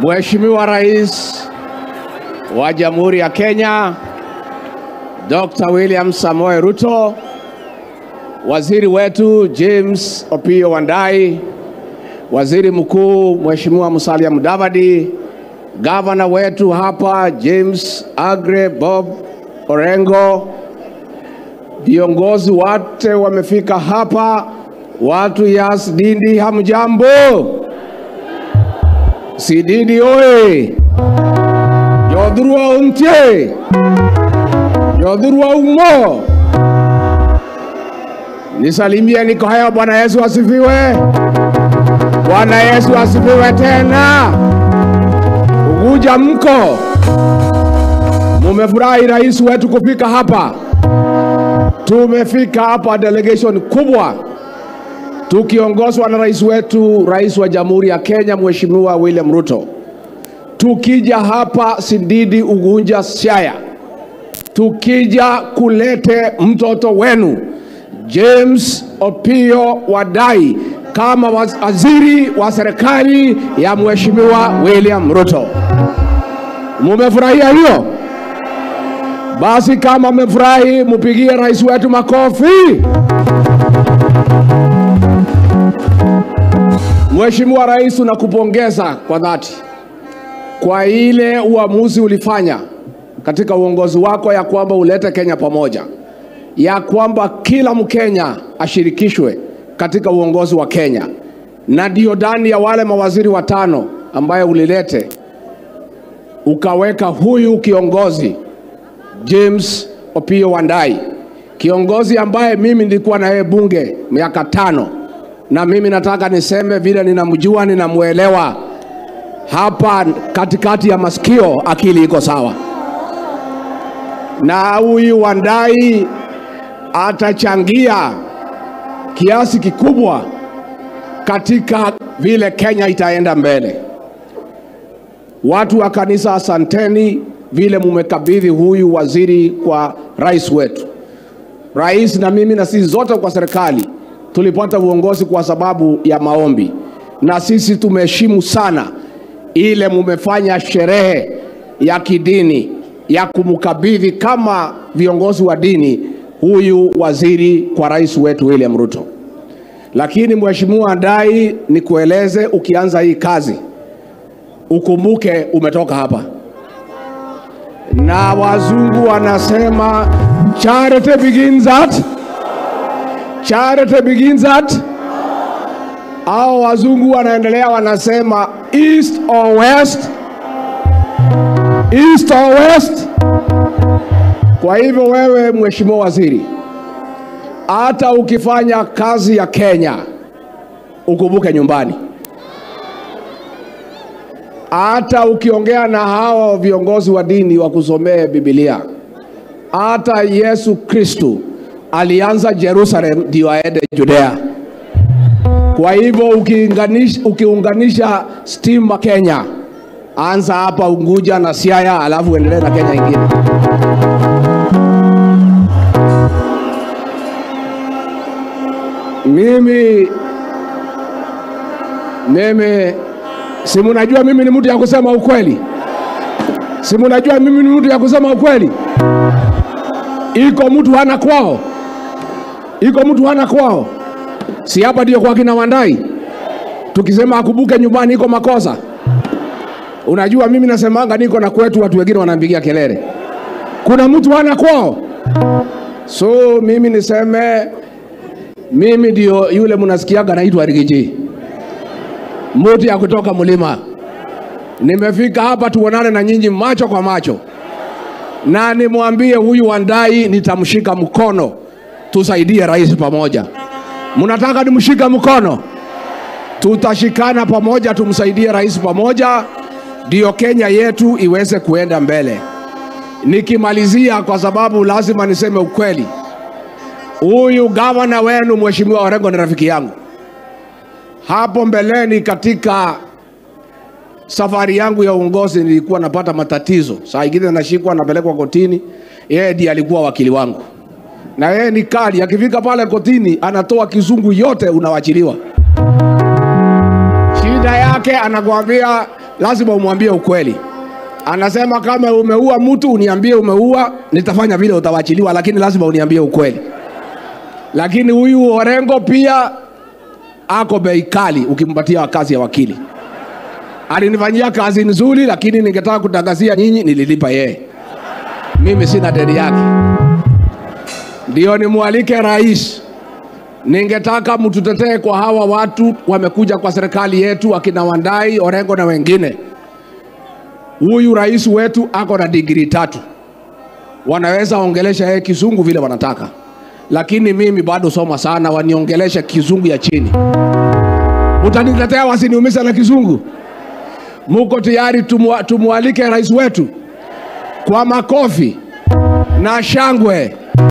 Mheshimiwa Rais wa Jamhuri ya Kenya Dr. William Samoei Ruto, Waziri wetu James Opiyo Wandayi, Waziri Mkuu Mheshimiwa Musalia Mudavadi, Gavana wetu hapa James Agre Bob Orengo, viongozi wote wamefika hapa, watu ya Sidindi hamjambo? Sidindi oye! Jodhurwa untie! Jodhurwa umo! Nisalimie niko haya. Bwana Yesu asifiwe! Bwana Yesu asifiwe tena! Uguja mko? Mumefurahi rais wetu kufika hapa? Tumefika hapa delegation kubwa tukiongozwa na rais wetu, rais wa Jamhuri ya Kenya Mheshimiwa William Ruto. Tukija hapa Sidindi Ugunja Siaya, tukija kulete mtoto wenu James Opiyo Wandayi kama waziri wa serikali ya Mheshimiwa William Ruto. Mumefurahia hiyo? Basi kama mmefurahi, mupigie rais wetu makofi. Mheshimiwa Rais, tunakupongeza kwa dhati kwa ile uamuzi ulifanya katika uongozi wako ya kwamba ulete Kenya pamoja, ya kwamba kila Mkenya ashirikishwe katika uongozi wa Kenya. Na ndio ndani ya wale mawaziri watano ambaye ulilete ukaweka huyu kiongozi James Opiyo Wandayi, kiongozi ambaye mimi nilikuwa na yeye bunge miaka 5, na mimi nataka niseme vile ninamjua, ninamuelewa, hapa katikati ya masikio akili iko sawa. Na huyu Wandayi atachangia kiasi kikubwa katika vile Kenya itaenda mbele. Watu wa kanisa, asanteni vile mumekabidhi huyu waziri kwa rais wetu. Rais na mimi na sisi zote kwa serikali tulipata uongozi kwa sababu ya maombi, na sisi tumeheshimu sana ile mumefanya sherehe ya kidini ya kumkabidhi kama viongozi wa dini huyu waziri kwa rais wetu William Ruto. Lakini Mheshimiwa Wandayi, nikueleze, ukianza hii kazi ukumbuke umetoka hapa. Na wazungu wanasema charity begins at, charity begins at. Hao wazungu wanaendelea wanasema east or west, east or west. Kwa hivyo wewe Mheshimiwa Waziri, hata ukifanya kazi ya Kenya ukumbuke nyumbani. Hata ukiongea na hawa viongozi wa dini wakusomee Biblia, hata Yesu Kristo alianza Jerusalem ndio aende Judea. Kwa hivyo ukiunganisha stima Kenya, anza hapa Unguja na Siaya, alafu endelee na Kenya ingine. Mimi si mnajua mimi ni mtu ya kusema ukweli? Si mnajua mimi ni mtu ya kusema ukweli? Iko mtu hana kwao? Iko mtu hana kwao? Si hapa ndio kwa kina Wandayi? Tukisema akubuke nyumbani iko makosa? Unajua mimi nasemanga niko na kwetu, watu wengine wanampigia kelele. Kuna mtu hana kwao? So mimi niseme mimi ndio yule mnasikiaga naitwa Rigiji, mtu ya kutoka mlima. Nimefika hapa tuonane na nyinyi macho kwa macho, na nimwambie huyu Wandayi nitamshika mkono, tusaidie rais pamoja. Mnataka nimshike mkono? Tutashikana pamoja, tumsaidie rais pamoja, ndio Kenya yetu iweze kuenda mbele. Nikimalizia, kwa sababu lazima niseme ukweli, huyu gavana wenu Mheshimiwa Orengo ni rafiki yangu. Hapo mbeleni katika safari yangu ya uongozi nilikuwa napata matatizo. Saa ingine nashikwa napelekwa kotini. Yeye ndiye alikuwa wakili wangu. Na yeye ni kali, akifika pale kotini anatoa kizungu yote, unawachiliwa. Shida yake anakuambia Lazima umwambie ukweli. Anasema kama umeua mtu uniambie umeua, nitafanya vile utawachiliwa, lakini lazima uniambie ukweli. Lakini huyu Orengo pia ako bei kali ukimpatia kazi ya wakili. Alinifanyia kazi nzuri, lakini ningetaka kutangazia nyinyi nililipa yeye. Mimi sina deni yake. Ndio nimwalike rais. Ningetaka mtutetee kwa hawa watu wamekuja kwa serikali yetu, akina Wandai, Orengo na wengine. Huyu rais wetu ako na degree 3. Wanaweza ongelesha yeye kizungu vile wanataka. Lakini mimi bado soma sana, waniongelesha kizungu ya chini. Mtanitetea wasiniumiza na kizungu? Muko tayari tumualike rais wetu kwa makofi na shangwe